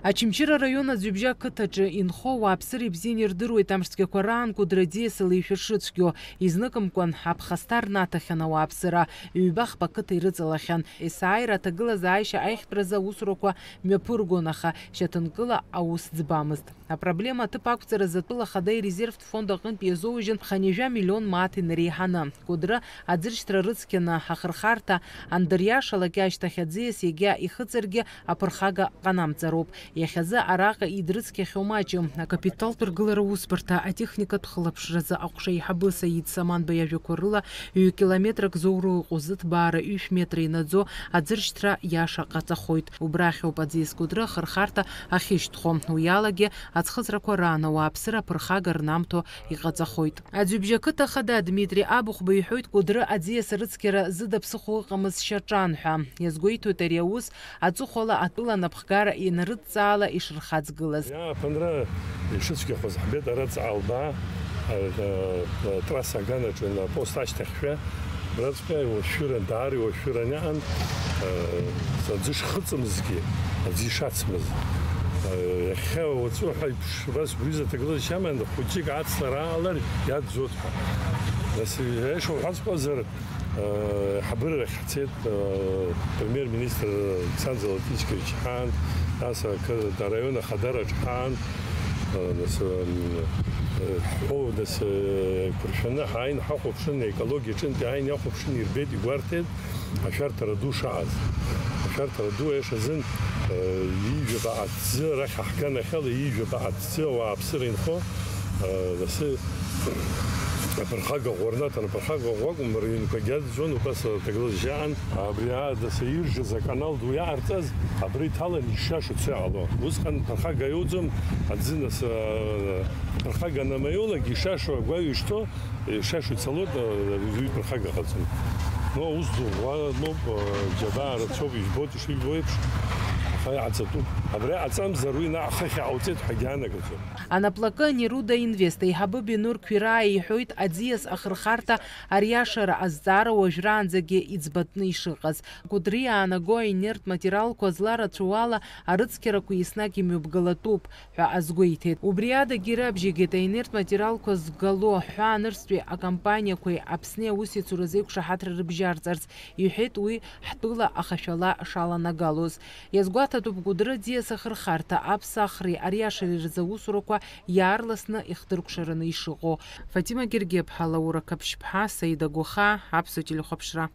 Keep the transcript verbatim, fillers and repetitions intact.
Очамчыра араион Аӡҩыбжьа ақыҭаҿы инхо ауааԥсыра ибзианы ирдыруеит амш цәгьақәа раан Кәыдры аӡиас леишәа шыцәгьоу. Изныкымкәан аԥхасҭа рнаҭахьан ауааԥсыра. Ҩба-хԥа қыҭа ирыҵалахьан. Есааира аҭагылазаашьа аиӷьтәразы аусурақәа мҩаԥыргон, аха шьаҭанкыла аус ӡбамызт. Апроблема аҭыԥ ақәҵаразы атәыла ахада ирезервтә фонд аҟынтә иазоужьын хынҩажәа миллион мааҭ инареиҳаны. Кәыдры аӡыршьҭра рыцқьаны ахырхарҭа андыриашалак ашьҭахь аӡиас егьа ихыҵыргьы аԥырхага ҟанамҵароуп. Иахьазы араҟа идрыцқьахьоу маҷым. Акапиталтә ргылара усбарҭа атехникатә хылаԥшразы аҟәша аиҳабы Саид Саманба иажәақәа рыла, ҩ-километрак зоуроу иҟоу зыҭбаара ҩышә метра инаӡо аӡыршьҭра иаша ҟаҵахоит. Убрахьоуп аӡиас Кәыдры ахырхарҭа ахьышьҭхо. Уи алагьы аӡхыҵрақәа раан ауааԥсыра аԥырхага рнамҭо иҟаҵахоит. Аӡҩыбжьа ақыҭа ахада Дмитри Абыхәба иҳәоит, Кәыдры аӡиас арыцқьара зыда ԥсыхәа ыҟамыз шьаҿан ҳәа. Иазгәеиҭоит ари аус, аҵыхәала атәыла анапхгара инарыдҵаала ишырхаҵгылаз. Иааԥынра ишыцәгьахоз ҳбеит, ара Ҵаалбаа, а, а, а, трасса аганаҿы, апост ашьҭахьшәа, абраҵәҟьа иуашәшәыран, даара иуашәшәыран иаан, а, аӡы шхыҵымызгьы, аӡы ишацмыз. А, иахьа уаҵәы ҳәа Шубас гәҩыза ҭагылазшьа аман, хәыҷык аҵла раалар иаӡӡоит ҳәа. Нас, ишуҳәаҵәҟьозар, э, ҳабырарахь ҳцеит, э, премьер-министр Александр Золотничкович ҳан, нас ақы-, араион ахадараҿ ҳан, э, нас, э, м, э, ҳҳәо, нас, э, еиқәыршәаны ҳааин, ҳахәаԥшын, аекологиа ҿынтә иааин иахәаԥшын, ирбеит, игәарҭеит. Ашәарҭара ду шааз. Ашәарҭара ду аиаша азын, э, ҩажәа баҟа аҭӡы, арахь аҳганахьала ҩажәа баҟа аҭӡы ауааԥсыра инхо, э, лассы аԥырхага ӷәӷәа рнаҭон, аԥырхага ӷәӷәа акәым, рыҩнқәагьы аӡәӡәон, убас аҭагылазшьа аан. Абри аадаса иржыз аканал ду иаҟарҵаз, абра иҭалан ишшашо цо иҟало. Усҟан ԥырхага иоуӡом, аӡы нас, э, ԥырхага анамаиоулак ишашо агәаҩа ишьҭо, Ишашо ицалоит, а, уи ԥырхага ҟаҵом. Ну, аус ду ӷәӷәа моуп, а, џьабаа рацәоуп, ижәбоит, ишыжәбо еиԥш, аха иҟаҵатәуп. Абра иҟаҵамзар, уи наҟ ахыхь иҟауҵеит ҳәагьы анагаӡом. Анаплакы Неруда Инвест аиҳабы Бинур Қәираа иҳәоит, аӡиас ахырхарҭа ариашара азҵаара уажәраанӡагьы иӡбатәны ишыҟаз. Кәыдры иаанаго аинерттә материалқәа зларацәоу ала арыцқьарақәа еснагь имҩаԥгалатәуп ҳәа азгәеиҭеит. Убри адагьы рабжьигеит аинерттә материалқәа згало аҳәаа анырцәтәи акомпаниақәеи Аԥсни аусеицуразы еиқәшаҳаҭра рыбжьарҵарц, иҳәеит уи ҳтәыла ахашәала шаланагалоз. Иазгәаҭатәуп Кәыдры аӡиас ахырхарҭа, аԥсахреи ариашареи рзы аусурақәа иаарласны ихдыркәшараны ишыҟоу. Фатима Гергеԥҳа, Лаура Қаԥшьԥҳа, Саида Гәахаа, Аԥсуа телехәаԥшра.